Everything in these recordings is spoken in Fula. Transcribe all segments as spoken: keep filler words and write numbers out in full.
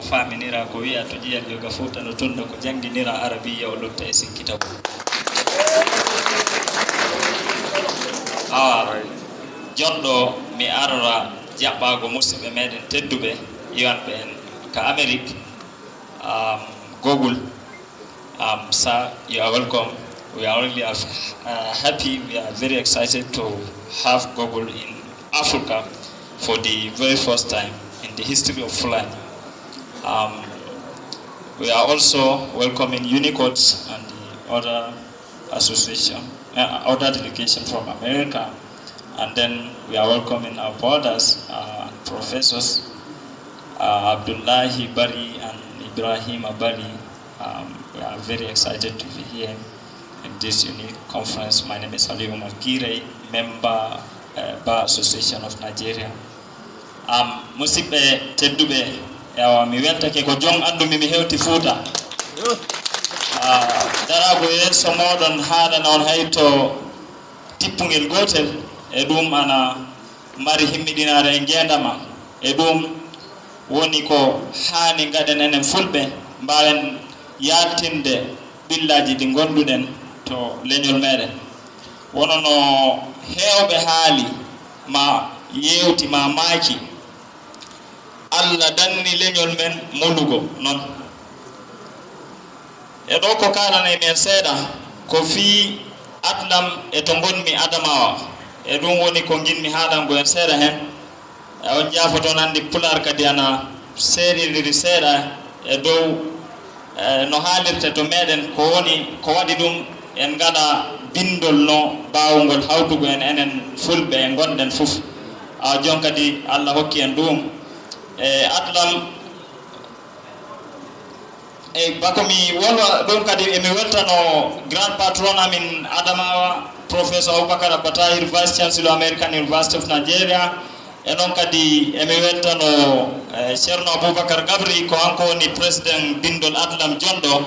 Faaminira ko wiya to ƴiyal yoga fowtano tunda ko jannginira arabiya o lutta e sikkitagol. Awa, jonɗo mi arora jaɓɓaago musidɓe meɗen tedduɓe iwanɓe en ka Amerik, um, Google. Um, sir, you are welcome. We are really uh, happy. We are very excited to have Google in Africa for the very first time in the history of Fulani. Um, we are also welcoming Unicodes and the other association, uh, other delegation from America. And then we are welcoming our brothers, uh, professors, uh, Abdullahi Bari and Ibrahim Abari. Um, we are very excited to be here in this unique conference. My name is Ali Umar Kirey, member, uh, Bar Association of Nigeria. Um, musidɓe tedduɓe, ewa, mi weltake ko jon anndumi mi hewti Fuuta. Uh, daraago yeeso mooɗon haalana on hay to tippungel gootel, e ɗum ana mari himmiɗinaare e ngeendam am. E ɗum woni ko haani ngaɗen enen Fulɓe, mbaawen yaltinde ɓillaaji ɗi ngonduɗen to leñol meɗen. Wono no heewɓe haali, ma yeewti, ma maaki, Allah danni leñol men molugo non. E ɗo ko kaalanay mi en seeɗa, ko fii Atlam e to ngonmi Adamawa. E ɗum woni ko nginmi haalango en seeɗa heen. E on njaafoto on anndi Pulaar kadi ana seerindiri seeɗa e dow, e no haalirte to meɗen, ko woni, ko waɗi ɗum en ngaɗa binndol no baawngol hawtugo en enen Fulɓe e ngonɗen fof. A jon kadi Allah hokki en ɗum. E Atlam, e bako mi wolwa ɗum kadi, emi weltano grand patron amin Adamawa, Professor Abubakar Abba Tahir, Vice Chancellor American University of Nigeria. E noon kadi emi weltano, eh, Ceerno Abubakar Gabri, ko hanko woni président binndol Atlam jonɗo.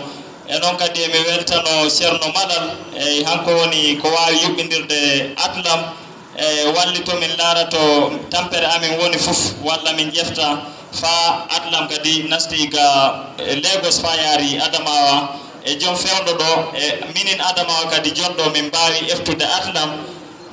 E noon kadi emi weltano Ceerno Malal, e hanko woni ko waawi yuɓɓindirde Atlam, e wallito min laara to tampere amin woni fof, walla min ƴefta faa Atlam kadi nasti ga, e, Lagos faa yaari Adamawa. E joom fewndo ɗo, e minin Adamawa kadi jonɗo min mbaawi eftude Atlam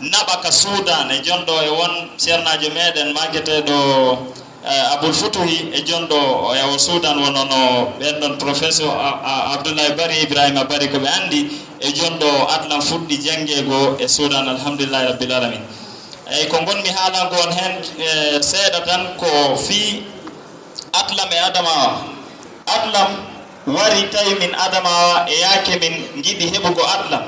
naɓa ka Suudan, e jonɗo e won ceernaajo meɗen maaketeeɗo, eh, Abul Futuhi, e jonɗo e o Suudan, wono no ɓen ɗon Professor A-, A-, Abdullahi Bari, Ibrahima Bari, ko ɓe anndi, e jonɗo Atlam fuɗɗi janngeego e Suudan, alhamdulillahi rabbil alamin. Eyi, ko ngonmi haalango on heen, eh, seeɗa tan ko fii Atlam e Adamawa. Atlam wari tawi min Adamawa e yaake min ngiɗi heɓugo Atlam.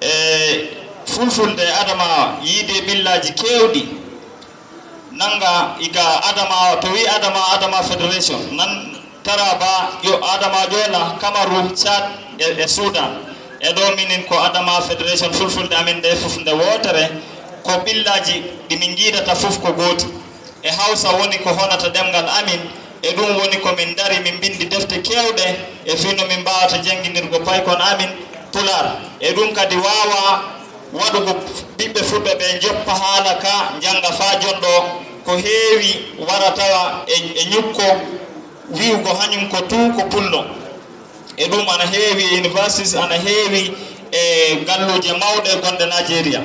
E Fulfulde e Adamawa yiide ɓillaaji keewɗi. Nannga iga Adamawa, to wi Adamawa, Adamawa Federation, nan Taraba, yo Adamawa Ƴoola, Kamaru, Tchad e, e Sudan. E ɗo minin ko Adamawa Federation Fulfulde amin nde fof nde wootere, ko ɓillaaji ɗi min ngiidata fof ko gooti. E Hawsa woni ko honata ɗemngal amin, e ɗum woni ko min ndari, min mbinndi defte keewɗe e fii no min mbaawata jannginirgo paykon amin Pulaar. E ɗum kadi waawa waɗugo ɓiɓɓe Fulɓe ɓe njoppa haala ka, njannga faa jonɗo, ko heewi wara tawa e, e ñukko wi'ugo hanyum ko tuu ko Pullo. E ɗum ana heewi e universities, ana heewi e galluuje mawɗe gonɗe Nigeria.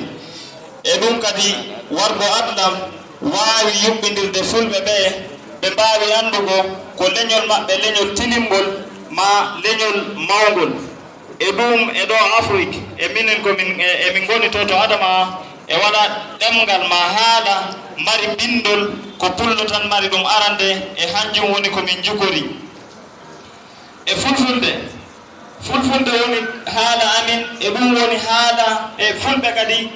E ɗum kadi wargo Atlam waawi yuɓɓindirde Fulɓe ɓe, ɓe mbaawi anndugo ko leñol maɓɓe leñol tilimbol maa leñol mawngol. E ɗum, e ɗo Afrik, e minen ko min, e, e min ngoni to, to Adama, e wala ɗemngal ma haala mari binndol, ko Pullo tan mari ɗum arande, e hanjum woni ko min njukori. E Fulfulde, Fulfulde woni haala amin, e ɗum woni haala, e Fulɓe kadi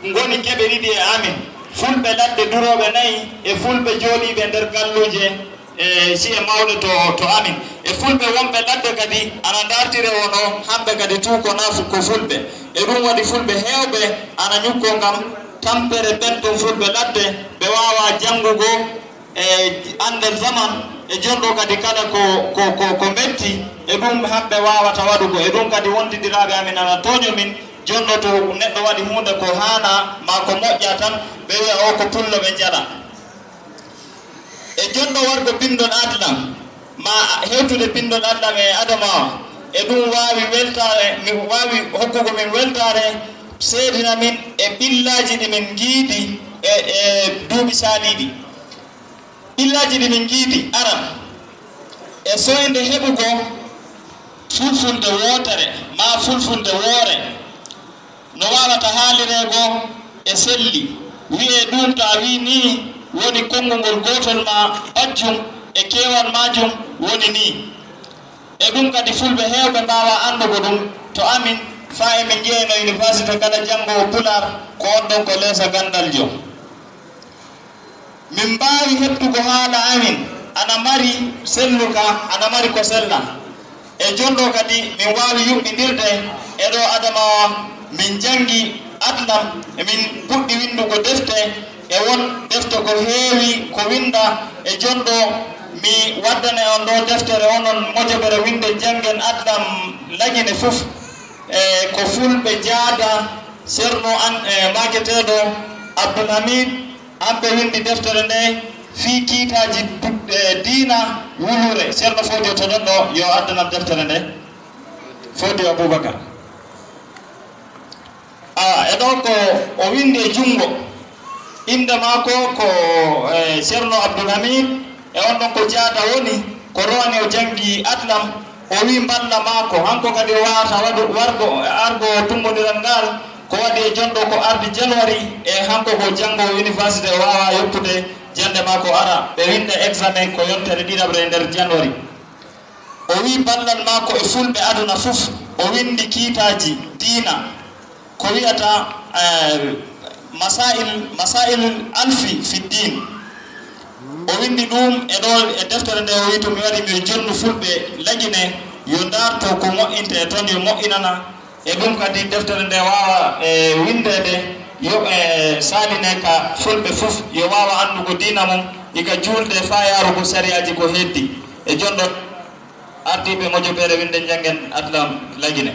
ngoni geɓe ɗiɗi e amin. Fulɓe ladde durooɓe nayi, e Fulɓe jooɗiiɓe nder galluuje, e ci'e mawɗe to, to amin. E Fulɓe wonɓe ladde kadi ana ndartire wono hamɓe kadi tuu ko nafu ko Fulɓe. E ɗum waɗi Fulɓe heewɓe ana ñukko ngam tampere ɓen ɗum Fulɓe ladde, ɓe waawa janngugo e anndal zaman, e jonɗo kadi kala ko, ko, ko, ko metti, e ɗum hamɓe waawata waɗugo. E ɗum kadi wondidiraaɓe amin ana tooño min, jonɗo to neɗɗo waɗi huunde ko haana maa ko moƴƴa tan, ɓe wi'a o ko Pullo ɓe njala. E jonɗo wargo binndol Atlam, Ma hewtude pinndol Adlam e Adamawa, e ɗum waawi weltaare, mi waawi hokkugo min weltaare, seedina min e ɓillaaji ɗi min ngiidi e, e duuɓi caaliiɗi. Ɓillaaji ɗi min ngiidi aran e soynde heɓugo fulfulde wootere maa fulfulde woore. No waawata haaliree goo e selli, wi'ee ɗuum, to a wi'ii nii, woni konngol gootol maa bajjum e keewal maajum woni nii. E ɗuum kadi fulɓe heewɓe mbaawaa anndugo ɗum to amin, faa emin njeyanoo université kala janngoowo pulaar ko oon ɗoon ko leesa ganndaljo. Min mbaawi heɓtugo haala amin ana mari selluka, ana mari ko sella. E jonɗo kadi min waawi yuɓɓindirde e ɗo Adamawa min njanngi Adlam, min puɗɗi winndugo defte e won defte ko heewi ko winnda e jonɗo. Mi waddana on ɗo deftere onon mojobere winnde njanngen Adlam Lagine fof, e ko fulɓe njaada Ceerno an e maaketeeɗo Abdul Hamid. Hamɓe winndi deftere nde fii kiitaaji diina wuluure. Ceerno Fodiyo to ɗon ɗo, yo addanam deftere nde. Fodiyo Abubakar. A, e ɗo ko o winndi e junngo. Innde maako ko, e, Ceerno Abdul Hamid. E on ɗon ko jaada woni, ko rowani o janngi Adlam, o wii mballa maako, hanko kadi o wawata waɗu-, wargo, argo tumbondiral ngal, ko waɗi e jonɗo ko ardi January, e hanko ko janngo université, o wawa yoppude jannde maako ara, ɓe winnda examen ko yontere ɗiɗaɓre e nder January. O wii ballal maako e fulɓe aduna fof, o winndi kiitaaji diina, ko wiyata, eh, masail, masail alfi fi din. O winndi ɗum e ɗo e deftere nde, o wii to mi wari mi jonnu fulɓe Lagine yo ndaarto ko moƴƴinte e toon yo moƴƴinana. E ɗum kadi deftere nde waawa, e, winndeede yo, e, saaline ka fulɓe fof yo waawa anndugo diina mum, ika juulde faa yaarugo sariyaaji ko heddi. E jonɗo ardiiɓe mojobere winnde njanngen Adlam Lagine.